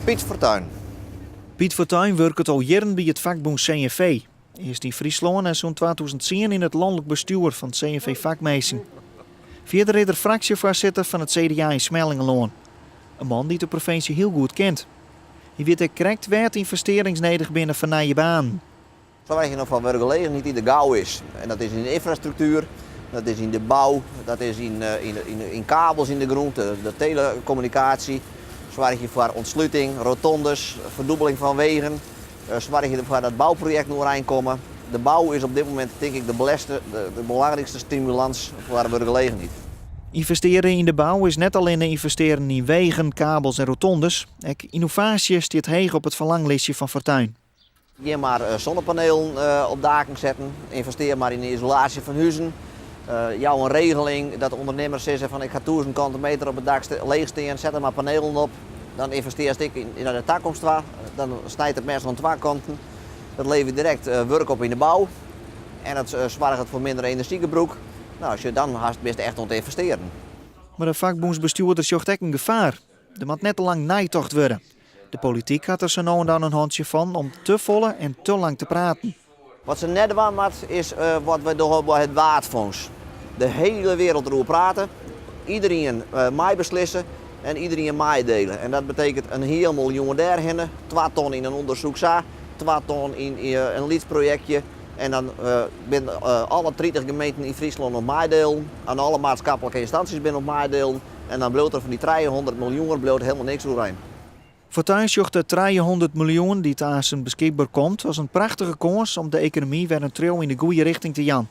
Piet Fortuin. Piet Fortuin wurket al jierren by it fakbûn CNV. Earst yn Fryslân en sûnt 2010 yn it lanlik bestjoer fan CNV Fakminsken. Fierder is er fraksjefoarsitter fan it CDA yn Smellingerlân. In man dy't de provinsje hiel goed kent. Hy wit ek krekt wêr't ynvestearrings nedich binne foar nije banen. Soargje no foar wurkgelegenheid dy't der gau is. En dat is yn de ynfrastruktuer, dat is yn de bou, dat is yn kabels yn de grûn, de telekommunikaasje. Soargje foar ûntsluting, rotondes, ferdûbeling fan wegen. Soargje derfoar dat bouprojekten oerein komme. De bou is op dit momint tink ik de belangrykste stimulans foar wurkgelegenheid. Ynvestearje yn de bou is net allinne ynvestearjen yn wegen, kabels en rotondes. Ek ynnovaasje stiet heech op it ferlanglistje fan Fortuin. Gean mar sonnepanelen op daken setten, ynvestear mar yn de isolaasje fan huzen. Jou in regeling dat ûndernimmers sizze fan ik ha 1000 kante meter op it dak leech stean, set der mar panelen op. Dan ynvestearst ek nei de takomst ta. Dan snijt it mes oan twa kanten. Dat levert direkt wurk op yn de bou en dat soarget foar minder enerzjygebrûk. No, as je dan hast, bist echt oan it ynvestearen. Mar de fakbûnsbestjoerder sjocht ek in gefaar. Der moat net te lang neitocht wurde. De polityk hat der sa no en dan in hantsje fan om te folle en te lang te praten. Wat se net dwaan moat is wat wy dogge by it Waadfonds. De hiele wereld deroer prate, iderien meibeslisse en iderien meidele. En dat betekent in heal miljoen dêrhinne, 2 ton yn in ûndersyk sa, 2 ton yn in lyts projektje. En dan binne alle 30 gemeenten yn Fryslân oan meidelen, en alle maatskiplike ynstansjes binne oan meidelen. En dan bliuwt der fan dy 300 miljoen bliuwt helemaal niks oerein. Fortuin sjocht de 300 miljoen dy't aansen beskikber komt as in prachtige kâns om de ekonomy wer in triuw yn de goede rjochting te jaan.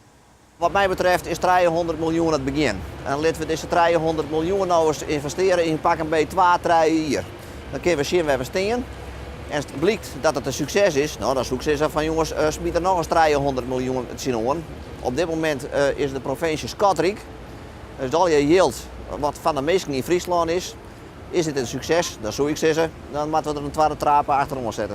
Wat my betreft is 300 miljoen it begjin. En litte we dizze 300 miljoen no ris ynvestearje yn pak 'm beet 2, 3 jier. Dan kinne we sjen wêr't we stean. En as it blykt dat it in sukses is, no, dan soe ik sizze fan jonges, smyt der noch ris 300 miljoen tsjinoan. Op dit momint is de provinsje skatryk. Dus al je jild wat fan de minsken yn Fryslân is, is dit in sukses, dan soe ik sizze, dan moatte we der in twadde traap achteroan sette.